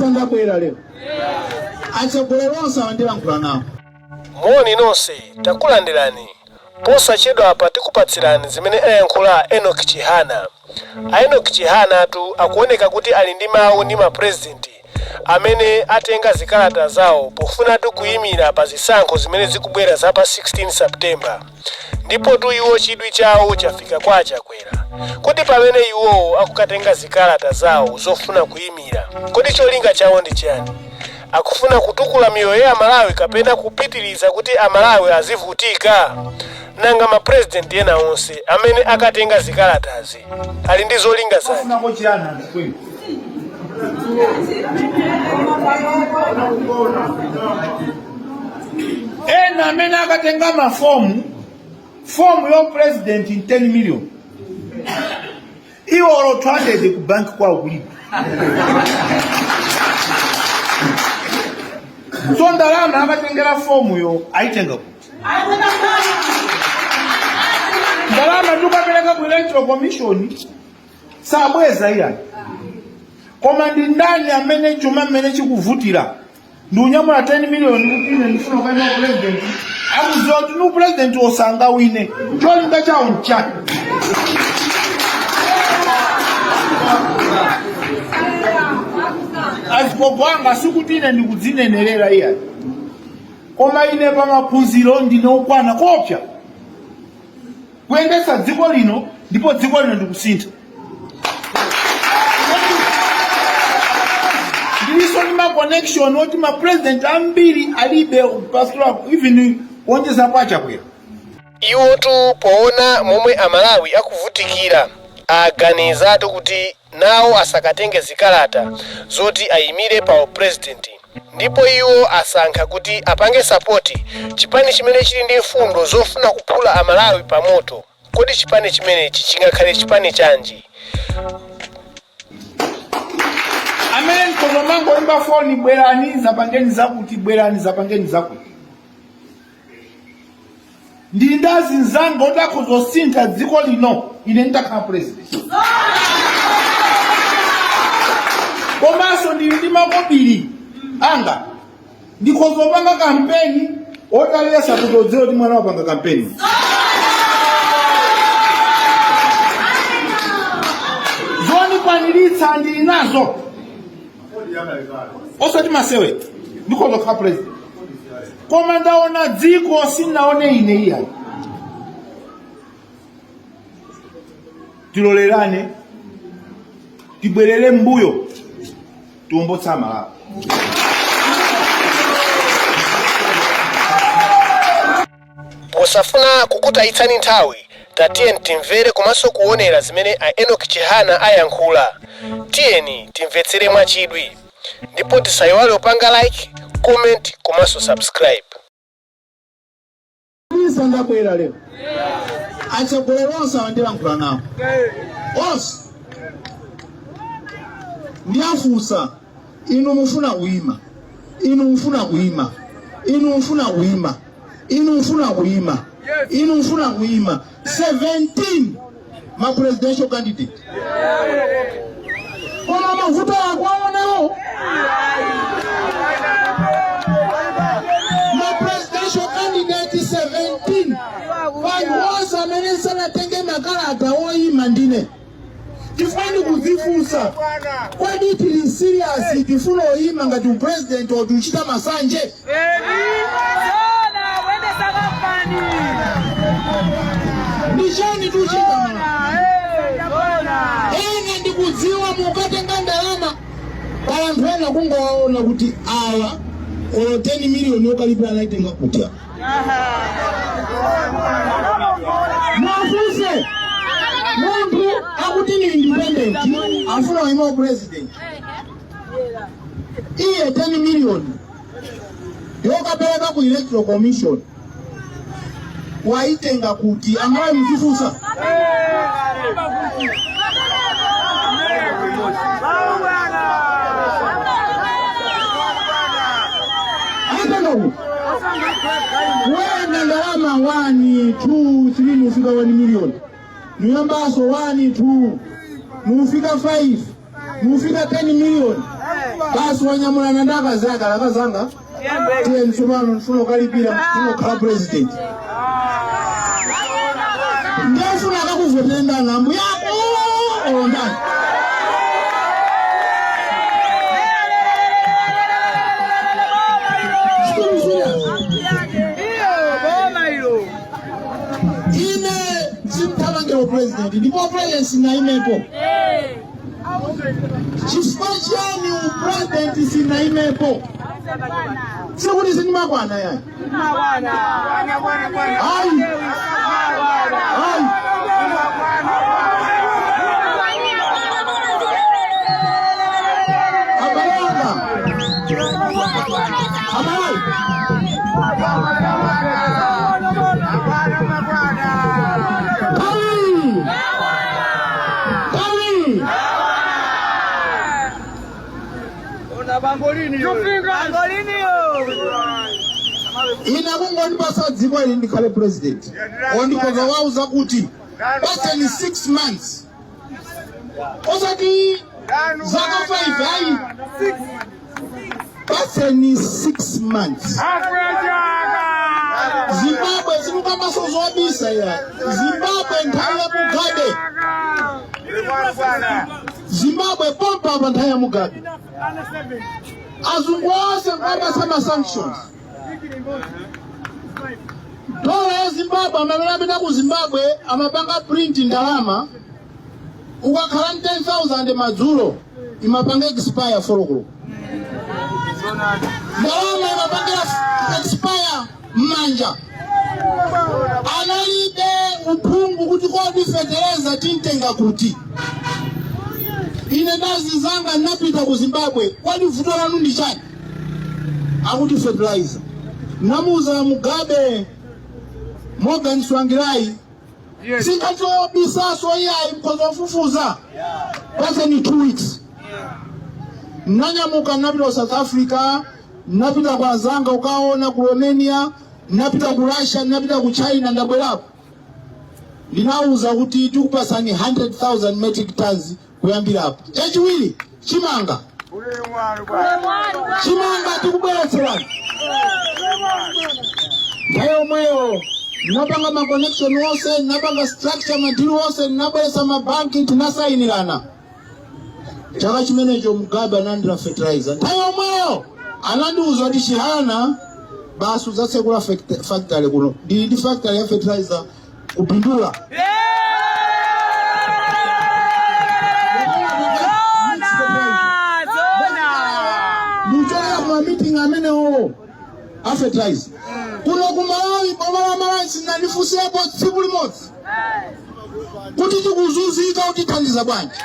Minista ndabwera lero, atsogoleri onse awa ndilankhula nawo. Moni nonse, takulandirani. Posachedwa apa tikupatsirani zimene ayankhula Enoch Chihana. A Enoch Chihana tu akuoneka kuti ali ndi mawu ndi mapresident amene atenga zikalata zawo pofunatu kuyimira pa zisankho zimene zikubwera za pa 16 September. Ndipotu iwo chidwi chawo chafika kwa aChakwera. Kodi pamene iwowo akukatenga zikalata zawo zofuna kuyimira, kodi cholinga chawo ndi chani? Akufuna kutukula miyoyo ya Amalawi kapena kupitiriza kuti Amalawi azivutika? Nanga ma president ena onse amene akatenga zikalatazi ali ndi zolinga zanji? Afunako chiyani anthu kwenu? Ena amene akatenga mafomu, fomu ya president in 10 million, iwo olo 200 ku bank kwawo kulibe. So ndalama akatengera fomuyo ayitenga kuti? Ndalama tikapereka ku Electoral Commission sabweza iyayi. Koma ndi ndani amene chuma mmene chikuvutira ndi unyamula 10 million kuti ine ndifuna kukaima president, akudziwa kuti nu president osangawine? Cholinga chawo nchani? Azigogo anga, sikuti ine ndikudzinenerera iyayi, koma ine pa maphunziro ndine okwana kopsa kuyendetsa dziko lino, ndipo dziko lino ndikusintha. Ndilinso ndi ma connection oti ma president ambiri alibe, kupatula even kuonjezapo aChakwera. Iwotu poona momwe Amalawi akuvutikira, aganizatu kuti nawo asakatenge zikalata zoti ayimire pa upresident, ndipo iwo asankha kuti apange support chipani chimene chili ndi mfundo zofuna kuphula Amalawi pa moto. Kodi chipani chimenechi chingakhale chipani chanji? Amene mkhoza mangoimba foni, "Bwerani zapangeni zakuti, bwerani zapangeni zakuti." Ndili ndi azinzanga oti akhoza kusintha dziko lino ine nditakhala president. Komanso ndili ndi makobiri anga, ndikhoza kupanga kampeni otalesa kuti odziwa kuti mwana wapanga kampeni. Zondikwaniritsa ndili nazo, osati masewera. Ndikhoza kukhala president, koma ndaona dziko sinaone ine iyayi. Tilolerane, tibwerere mbuyo, tiwombotsa Amalawi. Posafuna kukutayitsani nthawi, tatiyeni timvere komanso kuonera zimene a Enoch Chihana ayankhula. Tiyeni timvetsere mwachidwi, ndipo tisayiwale kupanga like, comment komanso subscribe. Minista ndabwera lero, atsogoleri onse awa ndilankhula nawo onse, ndiafunsa: inu mufuna kuyima, inu mufuna kuyima, inu mufuna kuyima, inu mufuna kuyima, inu mufuna kuyima, 17 ma presidential candidate, koma mavuto akwaonewo ma presidential candidate 17, panthu onse amene sanatenge makalata oyima ndine, chifukwa ndikudzifunsa, kodi tili serious, tifuna oyima ngati upresident oti uchita masanje? Ndi chani tuchita? Ena ndikudziwa mukatenga ndalama pa anthu ena, kungowaona kuti awa olo 10 miliyoni yokalipira anaitenga kuti? Mwafunse munthu akuti ni independent, afuna uyima president, iye 10 miliyoni yokapereka ku Electoral Commission waitenga kuti? Amalawi mzifunsa. Aitenga kuti? Wena ndalama 1 2 3 nufika 1 million, nuyambaso 1 2 nufika 5, mufika 10 million. Basi wanyamulana ndi akazake, akazanga, tiye msumano, ndifuna kukalipira, ndifuna kukhala president. Ndiyafuna akakuvotera ndani, ambuyako olo ndani? Still serious. Ine simthamangiro president, ndipo president sinaimepo. Chifukwa chiyani upresident sinaimepo? Sikuti sindimakwana yayi. Ayi, ayi. Abale anga, abale, Kawi! Kawi! Ine kungondipasa dziko ili ndikhale president, ondikoza wauza kuti paseni 6 months, osati zaka 5 ayi, paseni 6 months. Zimbabwe simukambaso zobisa ya Zimbabwe nthawi ya Mugabe, Zimbabwe pompa pa nthawi ya Mugabe, azungu onse nkapasa ma sanctions. Dola ya Zimbabwe, amene apita ku Zimbabwe amapanga print ndalama, ukakhala ndi 10,000 madzulo imapanga expire 4 o'clock. Ndalama imapangira expire m'manja. Analibe uphungu kuti kodi fetereza tintenga kuti. Ine ndazinzanga napita ku Zimbabwe, kwadi vuto lanu ndi chani? Akuti fertilizer. Namuuza Mugabe, Morgan Tsvangirai, singachobisaso iyayi, mkhoza kufufuza, paseni 2 weeks. Nanyamuka napita ku South Africa, napita kwa azanga ukaona ku Romania, napita ku Russia, napita ku China, ndabwerapo. Ndinawuza kuti tikupasani 100,000 metric tons kuyambirapo. Chachiwiri, chimanga, chimanga tikubweretserani. Nthawi yomweyo napanga ma connection onse, napanga structure, ma deal onse, nabweretsa mabanki, tinasayinirana. Chaka chimenecho Mugabe analandira fertilizer. Nthawi yomweyo anandiuza kuti, "Chihana, basi udzatsekula factory kuno." Ndili ndi factory ya fertilizer ku Bindura. Ndikuchokera kuma meeting amenewo a fertilizer kuno ku Malawi. Boma la Malawi sinandifunsepo tsiku limodzi kuti tikuzunzika, kutithandiza bwanji.